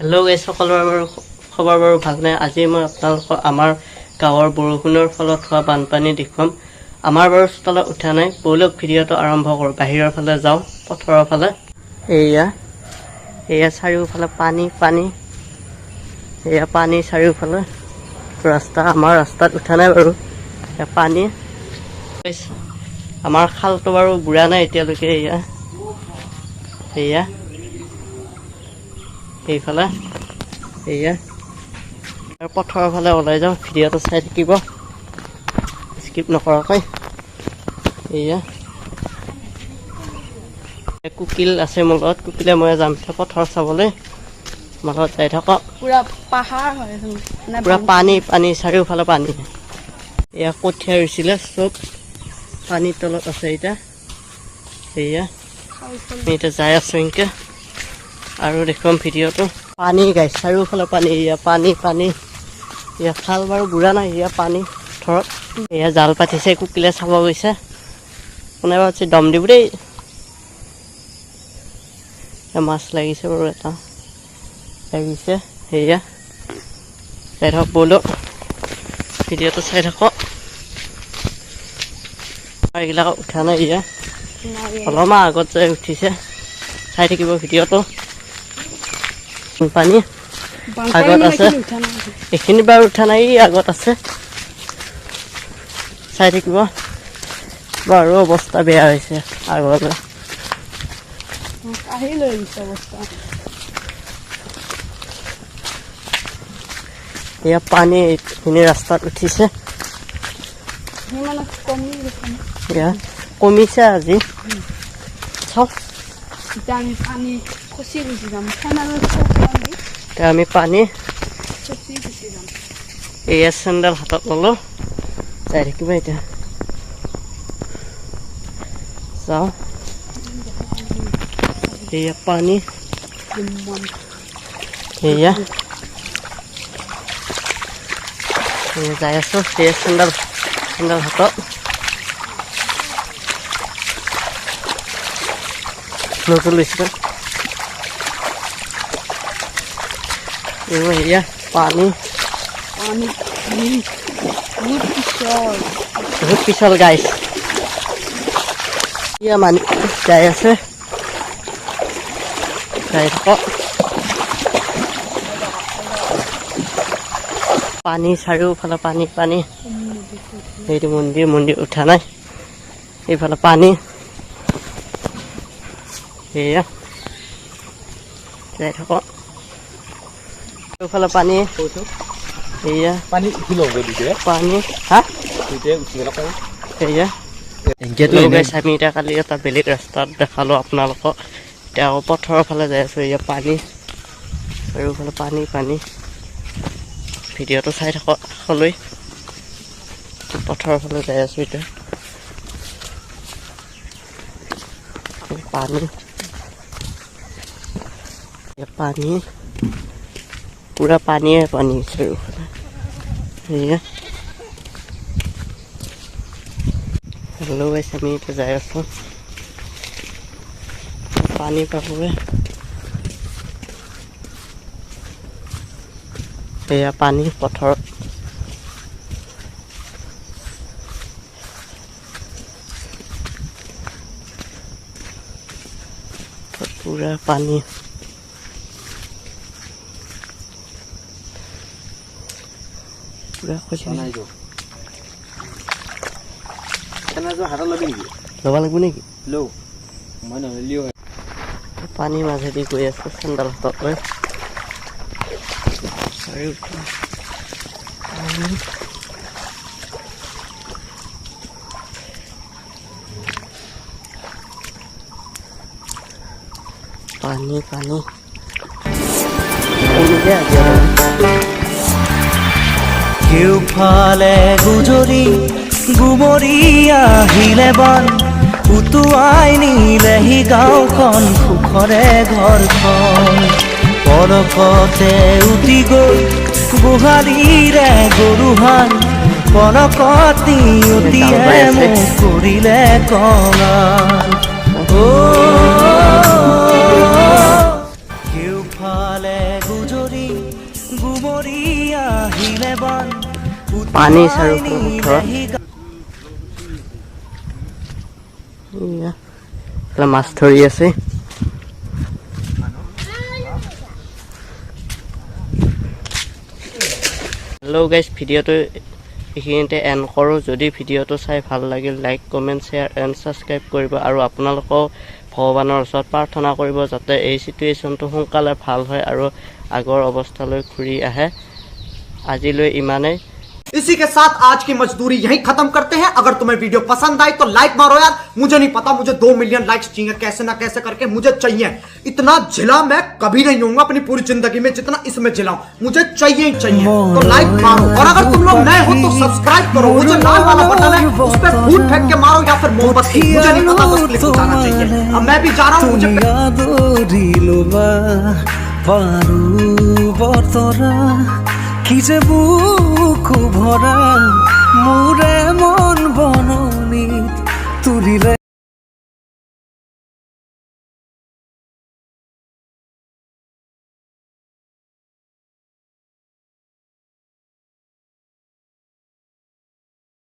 Hello' guys, সকলোৰে বাৰু খবৰ বাৰু ভালনে? আজি মই আপোনালোকৰ আমাৰ গাঁৱৰ বৰষুণৰ ফলত হোৱা বানপানী দেখুৱাম। আমাৰ বাৰু চোতালত উঠা নাই। ব'লক, ভিডিঅ'টো আৰম্ভ কৰোঁ। বাহিৰৰ ফালে যাওঁ, পথাৰৰ ফালে। এয়া এয়া চাৰিওফালে পানী পানী। এয়া পানী চাৰিওফালে। ৰাস্তা, আমাৰ ৰাস্তাত উঠা নাই বাৰু। এয়া পানী। Guys, আমাৰ খালটো বাৰু বুৰা নাই এতিয়ালৈকে। এয়া এয়া এইফালে এয়া আৰু পথাৰৰ ফালে ওলাই যাওঁ। ভিডিঅ'টো চাই থাকিব স্কিপ নকৰাকৈ। এয়া কুকিল আছে মোৰ লগত। কুকিলে মই যাম এতিয়া পথাৰ চাবলৈ। মোৰ লগত যাই থাকক। পুৰা পাহাৰ হয় এইখন মানে। পুৰা পানী পানী, চাৰিওফালে পানী। এয়া কঠীয়া ৰুইছিলে, চব পানীৰ তলত আছে এতিয়া। এয়া আমি এতিয়া যাই আছো এনেকে আৰু দেখুৱাম ভিডিঅ'টো। পানী গাইজ, চাৰিওফালে পানী। এয়া পানী পানী। এয়া খাল বাৰু বুঢ়া নাই। এয়া পানী পথাৰত। এয়া জাল পাতিছে, কুকিলে চাব গৈছে। কোনে পাতিছে, দম দিব দেই। এয়া মাছ লাগিছে বাৰু, এটা লাগিছে। সেয়া চাই থাকক, ব'লক, ভিডিঅ'টো চাই থাকক। এইবিলাক উঠা নাই। এয়া অলপমান আগত যাই উঠিছে। চাই থাকিব ভিডিঅ'টো। পানী আগত আছে। এইখিনি বাৰু উঠা নাই, ই আগত আছে। চাই থাকিব বাৰু। অৱস্থা বেয়া হৈছে আগলৈ। আহি লৈ গৈছে অৱস্থা। এয়া পানী এইখিনি ৰাস্তাত উঠিছে। সিমানে কমি গৈছে। এয়া কমিছে আজি, চাওক। এতিয়া আমি পানী খচি গুচি যাম চেনেল আমি। এতিয়া আমি পানী খচি গুচি যাম। এয়া চেণ্ডেল হাতত ল'লো। যাই থাকিব এতিয়া। যাওঁ। এয়া পানী। ইমান। এয়া এয়া যাই আছো। এয়া চেণ্ডেল চেণ্ডেল হাতত নতুন লৈছোঁ। এয়া পানী। পানী বহুত পিছল। বহুত পিছল গাইছ। এয়া মানুহ যাই আছে। যাই থাকক। পানী, চাৰিওফালে পানী পানী। সেইটো মন্দিৰ, মন্দিৰ উঠা নাই। এইফালে পানী। এয়া যাই থাকক, চাৰিওফালে পানী। এয়া পানী উঠি লওঁ দুইটাই। পানী হা। দুইটাই উঠি পেলাই কওঁ। এয়া। এংকেটো। Hello guys, আমি এতিয়া কালি এটা বেলেগ ৰাস্তাত দেখালোঁ আপোনালোকক। এতিয়া আকৌ পথাৰৰ ফালে যাই আছোঁ। এয়া পানী, চাৰিওফালে পানী পানী। ভিডিঅ'টো চাই থাকক শেষলৈ। পথাৰৰ ফালে যাই আছোঁ এতিয়া। পানী, এয়া পানী, পুৰা পানীয়ে পানী চাৰিওফালে। এয়া। হেল্ল' গাইছ, আমি এতিয়া যাই আছোঁ পানী পাবগৈ। এয়া পানী পথাৰত। পুৰা পানী। পুৰা খচি। হাতত ল'বি নেকি? ল'ব লাগিব নেকি? লৌ, মই নল'লেও। পানীৰ মাজেদি গৈ আছোঁ চেণ্ডেল হাতত লৈ। চাৰিওফালে পানী। পানী পানী। কমিছে আজি অলপ। কেউফালে গুজৰি গুমৰি আহিলে বান, উটুৱাই নিলেহি গাঁওখন, সুখৰে ঘৰখন। পলকতে উটি গ'ল গোহালিৰে গৰুহাল, পলকত নিউটিয়ে মোক কৰিলে কঙাল। অ, কেউফালে। আহিলে বান পানী চাৰিওফালে পথাৰত। এয়া, এইফালে মাছ ধৰি আছে। হেল্ল' গাইজ, ভিডিঅ'টো এইখিনিতে এণ্ড কৰোঁ। যদি ভিডিঅ'টো চাই ভাল লাগিল, like, comment, share and subscribe কৰিব আৰু আপোনালোকেও ভগৱানৰ ওচৰত প্ৰাৰ্থনা কৰিব যাতে এই চিটুৱেশ্যনটো সোনকালে ভাল হয় আৰু আগৰ অৱস্থালৈ ঘূৰি আহে। আজিলৈ ইমানেই। इसी के साथ आज की मजदूरी यहीं खत्म करते हैं। अगर तुम्हें वीडियो पसंद आई तो लाइक मारो यार। मुझे नहीं पता, मुझे 2 मिलियन लाइक्स चाहिए, कैसे ना कैसे करके मुझे चाहिए। इतना झिला मैं कभी नहीं होऊंगा अपनी पूरी जिंदगी में जितना इसमें झिला हूं। मुझे चाहिए ही चाहिए, तो लाइक मारो और अगर तुम लोग नए हो तो सब्सक्राइब करो। वो जो लाल वाला बटन है, उस पर फूट फेंक के मारो या फिर मोमबत्ती, मुझे नहीं पता, बस क्लिक हो जाना चाहिए। अब मैं भी जा रहा हूं, मुझे তুমি আদৰি ল'বা পাৰো বতৰা কি যে বুকু ভৰা মোৰে মন বননিত তুলিলে।